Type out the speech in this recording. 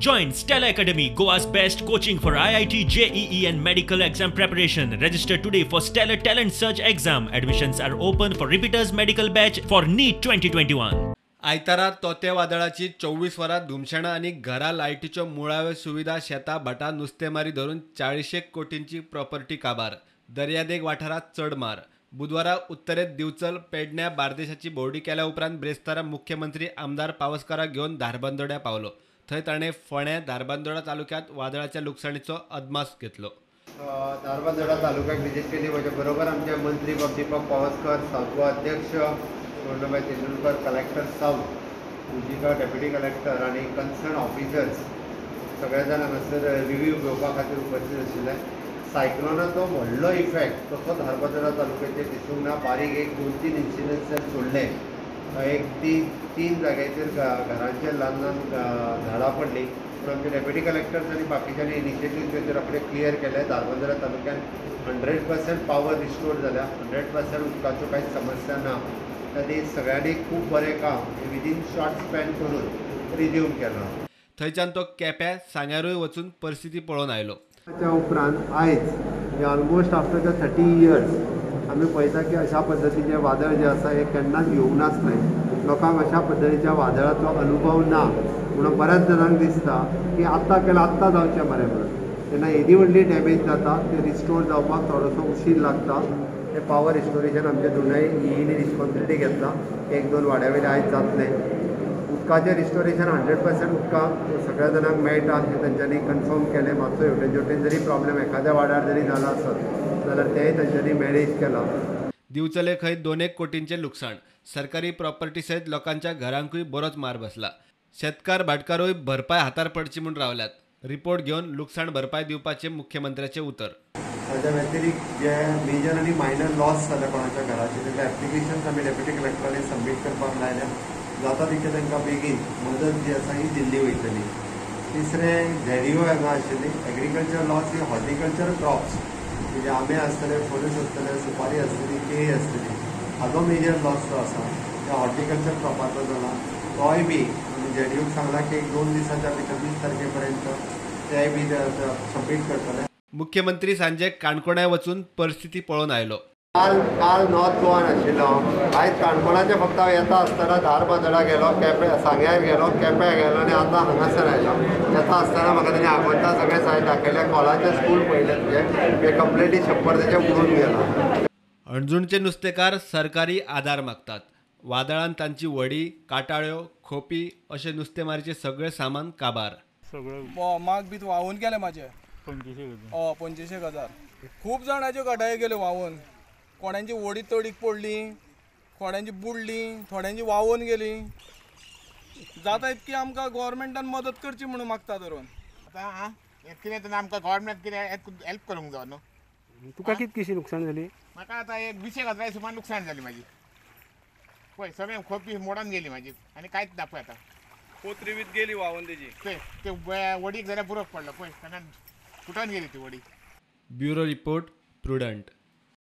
Join Stellar Academy, Goa's best coaching for IIT, JEE and medical exam preparation. Register today for Stellar Talent Search exam. Admissions are open for repeaters medical batch for NEET 2021. आयतारा तोते वादळाची 24 वरां धुमशेणां आनी घरा लायटीच्यो मुळाव्यो सुविधा शेतां भाटां नुस्तेमारी धरून 40 कोटींची प्रॉपर्टी काबार. दर्यादेग वाठारांत चड मार. बुधवारा उत्तरेत दिवचल पेडण्या बार्देशाची भोंवडी केल्या उपरांत ब्रेस्तारा मुख्यमंत्री आमदार पावसकाराक घेवन धारबांदोड्या पावलो. थंय ताणें फोंड्या धारबांदोडा तालुक्यांत वादळाच्या लुकसाणीचो अदमास घेतलो. धारबांदोडा तालुक्याक विजीट केली. म्हज्या बरोबर आमचे मंत्री बाब दीपक पावसकर, साउथ गोवा अध्यक्ष Purnabhai Tendulkar, collector south Pujika deputy collector आनी कन्सर्न ऑफिसर्स सगळे जाण हांगासर रिव्यू घेवपा खातीर उपस्थित आशिल्ले. सायक्लोनाचो व्हडलो इफेक्ट तसो धारबांदोडा तालुक्याचेर दिसूंक ना. बारीक एक 2-3 इन्सिडन्स सोडले. एक 3 जाग्याचेर घरांचेर ल्हान ल्हान झाडां पडलीं. पूण आमचे डेप्युटी कलेक्टर्स आनी बाकीच्यांनी इनिशिएटीव ते रोखडे क्लियर केले. धारबांदोडा तालुक्यान 100% पावर रिस्टोर जाल्या, 100% उदकाच्यो कांयच समस्या ना. आनी सगळ्यांनी खूब बरें काम विदीन शॉर्ट स्पॅन करून रिज्यूम केलां. थंयच्यान तो केप्यां सांग्यारूय वचून परिस्थिती पळोवन आयलो. त्या उपरांत आयज ऑलमोस्ट आफ्टर the 30 years आमी पळयता की अशा पद्दतीचें वादळ जें आसा हें केन्नाच येवंक नासलें. लोकांक अशा पद्दतीच्या वादळाचो अनुभव ना म्हणून बऱ्याच जाणांक दिसता की आत्तां केलां आत्तां जावचें मरे म्हणून. तेन्ना येदी व्हडली डॅमेज जाता ते रिस्टोर जावपाक थोडोसो उशीर लागता. ते पावर रिस्टोरेशन आमच्या दोनूय ईईनी रिस्पॉन्सिबिलिटी घेतला. 1-2 वाड्या वयले आयज जातलें. उदकाचें रिस्टोरेशन 100% उदकां सगळ्या जाणांक मेळटा हें तांच्यांनी कन्फर्म केलें. मातसो हेवटेन जेवटेन जरी प्रॉब्लेम एखाद्या वाड्यार जरी जाला आसत जाल्यार तेंय तांच्यांनी मॅनेज केलां. दिवचले खंय 2 कोटींचें लुकसाण. सरकारी प्रॉपर्टी सयत लोकांच्या घरांकूय बरोच मार बसला. शेतकार भाटकारूय भरपाय हातार पडची म्हूण रावल्यात. रिपोर्ट घेवन लुकसाण भरपाय दिवपाचें मुख्यमंत्र्याचें उतर. ताच्या व्यतिरिक्त जे मेजर आनी मायनर लॉस जाल्या कोणाच्या घराचे तेका एप्लिकेशन्स आमी डेप्युटी कलेक्टरांनी सबमीट करपाक लायल्या. जाता तितकें तांकां बेगीन मदत जी आसा ही दिल्ली वयतली. तिसरें झेडीओ हांगा आशिल्ली एग्रीकल्चर लॉस ही हॉर्टिकल्चर क्रॉप्स म्हणजे आंबे आसतले, फणस आसतले, सुपारी आसतली, केळी आसतली, हाजो मेजर लॉस जो आसा त्या हॉर्टिकल्चर क्रॉपाचो जाला. तोय बी आमी झेडीओक सांगला की 1-2 दिसाच्या भितर 20 तारखे पर्यंत तेय बी सबमीट करतले. मुख्यमंत्री सांजे काणकोणाय वचून परिस्थिती पळोवन आयलो. काल नॉर्थ गोवान आशिल्लो. आयज काणकोणाचे फक्त हांव येता आसतना धारबांदोडा गेलो, केपें सांग्यार गेलो, केप्यां गेलो आनी आतां हांगासर आयलो. येता आसतना म्हाका तेणी आगोंदा सगळें सायड दाखयलें. कॉलाचें स्कूल पळयलें तुजें, हें कंप्लिटली छप्पर तेजें उडून गेलां. हणजूणचे नुस्तेकार सरकारी आदार मागतात. वादळान तांची व्हडीं, काटाळ्यो, खोपी अशें नुस्तेमारीचें सगळें सामान काबार. माग बी व्हांवून गेलें म्हाजें 25,000. खूब जाणाच्यो काटाळ्यो गेल्यो व्हांवून. कोणाची व्हडी तडीक पडली, थोड्यांची बुडली, थोड्यांची व्हांवून गेली. जाता इतकी आमकां गव्हर्मेंटान मदत करची म्हणून मागता धरून. आतां कितें तेन्ना आमकां गव्हर्मेंट कितें हेल्प करूंक जाय न्हू. तुका कितकीशी लुकसाण जाली? म्हाका आतां एक 20,000 सुमार लुकसाण जाली म्हाजी. पळय सगळें खोपी मोडून गेली म्हाजी आनी कांयच ना पळय आतां. पोत्री बीत गेली व्हांवून तेजी. पळय ते वडीक जाल्यार बुरक पडलो पळय, तेन्ना फुटून गेली ती वडी. Bureau report, Prudent.